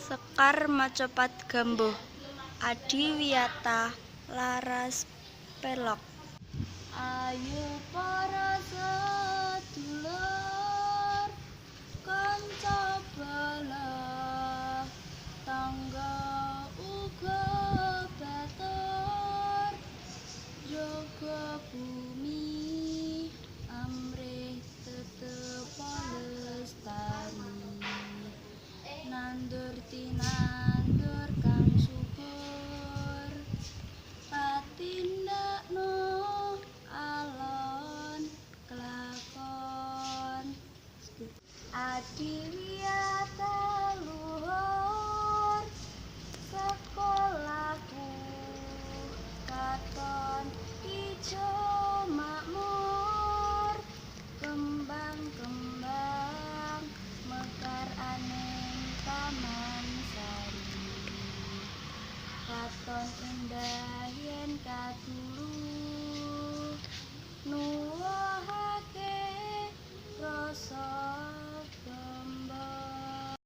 Sekar macapat Gambuh Adiwiyata laras pelog. Ayo para sedulur kanca bala tangga uga batur jaga bumi amrih tetep lestari nandur tinandur kang subur patindakno alon kelakon. Adiwiyata luhur sekolahku katon ijo makmur kembang-kembang mekar aning taman sari katon indah yen kadulur.